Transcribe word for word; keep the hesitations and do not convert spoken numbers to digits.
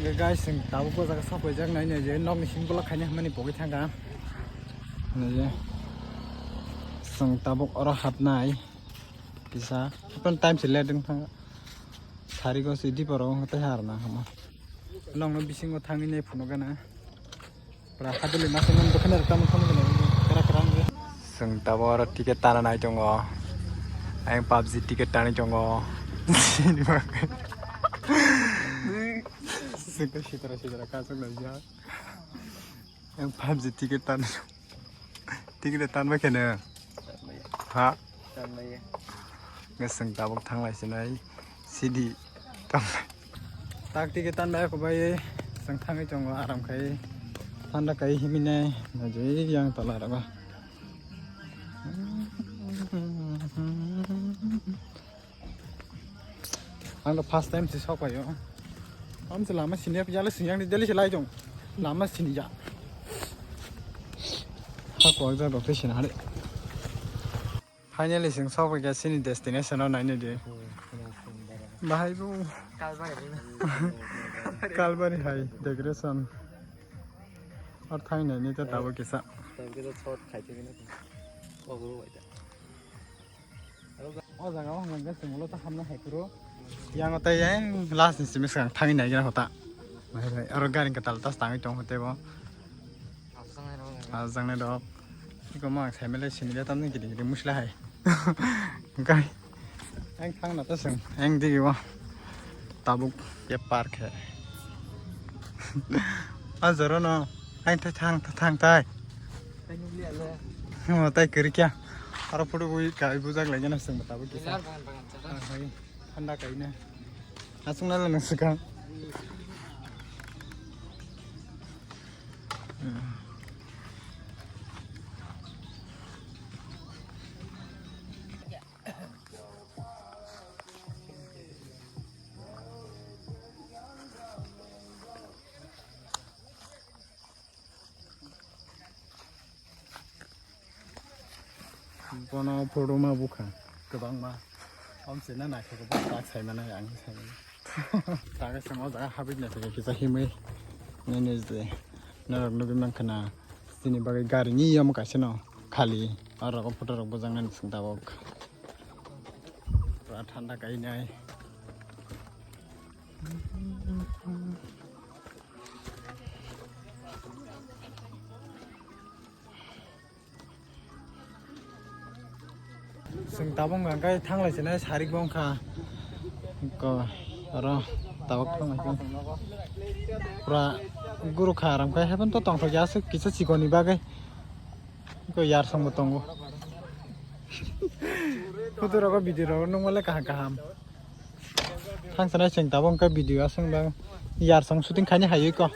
Guys, chwng tabuk o jaga sok paijak nai nai je nokni simi bolok khaina hwnmani pogwi thangkha. Nai je chwng tabuk oro hapnai kisa, haphano time se late wng thangkha. Sarigo se diporo wng tei harna hamo. Nokno bisingo thangwi nai phunukgana. Pura haduli masa man bwkhani rwkha mokha mokha nai kara kara wngwi. Chwng tabuk oro ticket tana nai tongo. Ayang PUBG ticket tani tongo. Sini bagwi. Chwng tei sitra sitra kasuk laijak. Ayang PUBG ticket tani. Ticket tanbai kheno. Ha? Nge chwng tabuk thanglai sinai sidi tong. Tak tike tanbai ako bai chwng thangwi tongo aram khai. Thanda kai himine najui yang tola rago. Ang first time si sok paio. Am se lama sini ya jale sini yang jale si lai jong. Lama sini ya. Ha ko ja rok te sini hare. Finally, chwng sokphaikha chini destination o nainai di. Bahai bo. Kalbari hai decoration. Or thang nainai ta tabuk kisa. O jaga o hwnka chwng ulo ta hamna hai phuru. Yang o tai yang last ni simi swkang thangwi nai gana hota. Bahai bai. Oro gari kwtal tas tangwi tong hote bo. Ajangnai rok. Iko ma ang saimele simile tamni gidi gidi musla hai. Hwnkhe ang thangna ta chwng ang digi o tabuk ya park he. A joro no ang thai thang thang thai. Mo tai kwrwi kya. Aro photo bui kai bujak lai gana chwng tabuk kisa. Thanda kaina. Aswk nai lang swkang. Bono photo ma bukha kwbangma. Om se na naithok bo tak sai mana ang sai mana. Taga se mo jaga habit na se kisa himwi. Nini je norok nugwi mankha na chini bagwi gari ni yamo kaisa no khali. Aro photo rok bujak nani sing tabok. Pura thanda kai nai. Chwng tabuk hwnka khe thanglai sinai sarik bo wngkha. Ko oro tabuk thanglai khe. Pura guru kha aram khe haikhe to tongthok ya aswk kisa chikon ni bagwi. Ko yar song bo tongo. Photo rogo video rogo nung mole kaham kaham. Thang sanai chwng tabuk hwnka video aswk bang yar song shooting khaini hai ko.